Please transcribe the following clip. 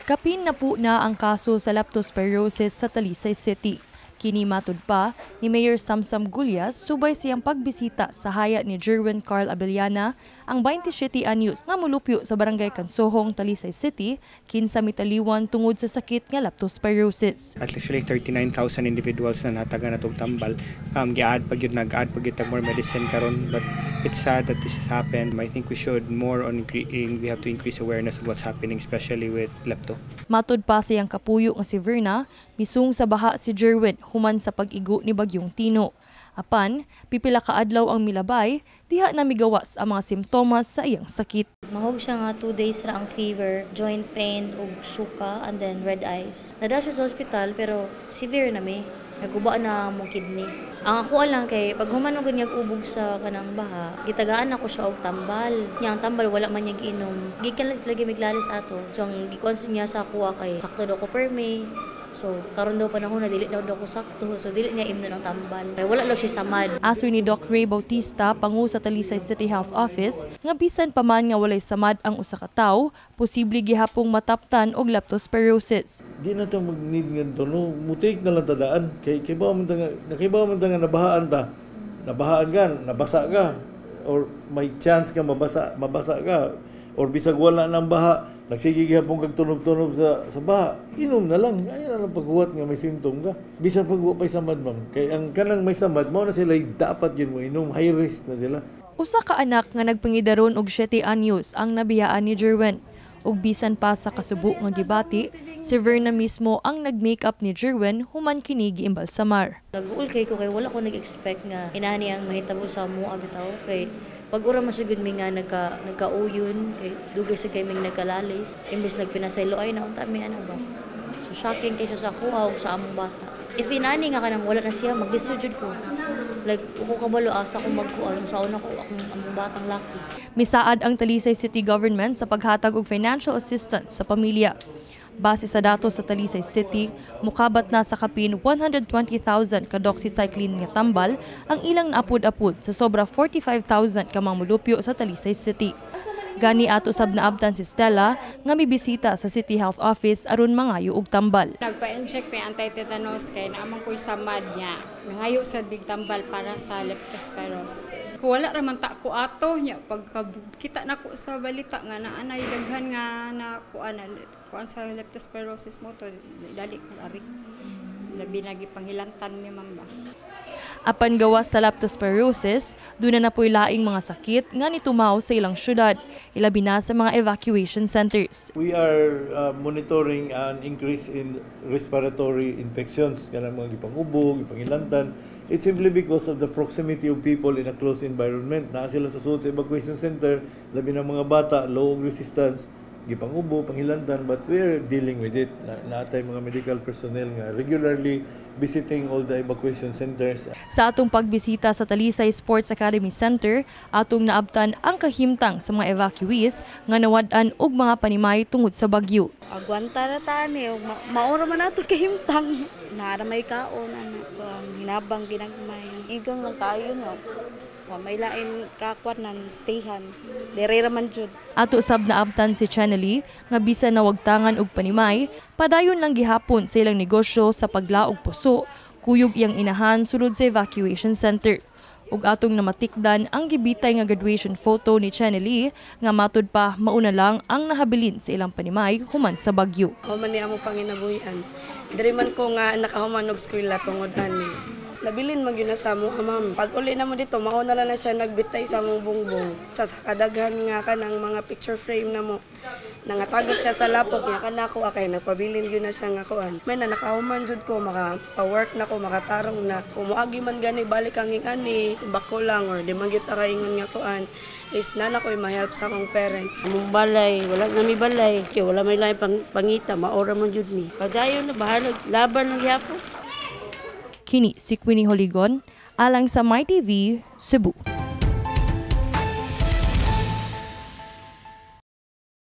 Kapin na po na ang kaso sa leptospirosis sa Talisay City. Kini matud pa ni Mayor Samsam Gullas subay siyang pagbisita sa haya ni Jerwin Carl Abellana, ang 27 anyos nga mulupyo sa Barangay Kansohong, Talisay City, kinsa mitaliwan tungod sa sakit nga leptospirosis. At least 39,000 individuals na nataga na tong tambal. Gi-add pa gyud, nag-add pa gyud more medicine karon, but it's sad that this has happened. I think we should more on we have to increase awareness of what's happening, especially with lepto. Matud pa siyang kapuyo nga si Verna, misung sa baha si Jerwin human sa pag-igo ni Bagyong Tino. Apan, pipila ka adlaw ang milabay, diha na migawas ang mga simptomas sa iyang sakit. Mahog siya nga 2 days ra ang fever, joint pain ug suka and then red eyes. Nadala siya sa hospital pero severe na mi. Naguba na mo kidney. Ang ako lang kay pag human mo gud ubog sa kanang baha, gitagaan ako siya og tambal. Nya ang tambal wala man niya giinom. Gikan lang sila gimiglalis ato. So ang gikuan niya sa ako kay sakto daw ko perme. So karon daw panahon na dili daw daw ko sakto. So dili niya imnon ang tambal. Kay wala daw siya samad. Asoy ni Doc Ray Bautista, pangu sa Talisay City Health Office, nga bisan pa man nga walay samad ang usa ka tawo, posible gihapong mataptan og leptospirosis. Di na ta mag-need nga no, mutake na lang tadaan. Kay kay ba man ta nga nakibaw man ta nga nabahaan ta. Nabahaan ka, nabasa ka or may chance ka mabasa, mabasa ka or bisag wala nang baha, nagsige gihapon kag tunob-tunob sa baha, inom na lang. Ay na lang paghuwat nga may symptom ka. Bisan pag wa pay samad, ma'am. Kay ang kanang may samad mao na sila dapat gyud mo inom, high risk na sila. Usa ka anak nga nagpangidaron og 7 anyos ang nabiyaan ni Jerwin. Ug bisan pa sa kasubo nga gibati, si Verna mismo ang nag-makeup ni Jerwin human kini giimbalsamar. Nag-uol kay ko kay wala ko nag-expect nga inani ang mahitabo sa amo bitaw, kay pag ura masugod mi nga nagkauyon kay dugay sa kay ming nagkalalis, imbes nagpinasaylo ay naunta mi ana ba. So shocking kay siya sa ako ug sa among bata. If inani nga kanang wala na siya, maglisod jud ko. Like ako kabalo asa ko magkuan sa una ko akong among batang laki. Misaad ang Talisay City Government sa paghatag og financial assistance sa pamilya. Base sa datos sa Talisay City, mukabat na sa kapin 120,000 ka doxycycline nga tambal ang ilang naapod-apod sa sobra 45,000 ka mga mulupyo sa Talisay City. Gani ato sab naabtan si Stella nga mibisita sa City Health Office aron mangayo og tambal. Nagpa-inject may anti-tetanus kay naamang ko'y samad niya. Nangayo sa big tambal para sa leptospirosis. Kung wala raman ta ko ato niya, pagka kita na ko sa balita nga naanay daghan nga na kuan na kuan sa leptospirosis mo to, dali ko ari. Labi na gipanghilantan mi, ma'am ba. Apan gawas sa leptospirosis, duna na po'y laing mga sakit nga nitumaw sa ilang syudad, ilabi na sa mga evacuation centers. We are monitoring an increase in respiratory infections, kanang mga gipangubo, gipangilantan. It's simply because of the proximity of people in a closed environment. Naa sila sa sulod sa evacuation center, labi na mga bata, low resistance, gipangubo, panghilantan, but we are dealing with it. Na naatay mga medical personnel nga regularly visiting all the evacuation centers. Sa atong pagbisita sa Talisay Sports Academy Center, atong naabtan ang kahimtang sa mga evacuees nga nawad-an og mga panimay tungod sa bagyo. Agwanta na ta ni ug maura man ato kahimtang. Naara may kaon ano ang hinabang ginagmay. Igang lang kaayo nga. Wa may lain kakwan nan stayhan. Dire ra man jud. Ato sab naabtan si Chenely nga bisan nawagtangan og panimay, padayon lang gihapon sa ilang negosyo sa paglaog puso, kuyog iyang inahan sulod sa evacuation center. Ug atong namatikdan ang gibitay nga graduation photo ni Chenely nga matud pa mauna lang ang nahabilin sa ilang panimay human sa bagyo. Mao man ni amo panginabuhian. Diri man ko nga nakahuman og eskwela tungod ani. Nabilin man gyud na sa amo, ma'am. Pag uli na mo dito, mao na lang na siya nagbitay sa among bungbong. Sa kadaghan nga kanang mga picture frame na mo. Nangatagak siya sa lapok niya kanako kay nagpabilin gyud na siya nga kuan. May na nakahuman jud ko, maka work na ko, makatarong na. Kung moagi man gani balik ang ani, bako lang or di man gyud ta kaingon nga kuan is na na ko'y ma-help sa akong parents. Among balay, wala na mi balay. Kay wala may lain pangita, maora man jud mi. Padayon na bahala, laban lang gyapon. Kini si Queenie Holigon, alang sa MyTV, Cebu.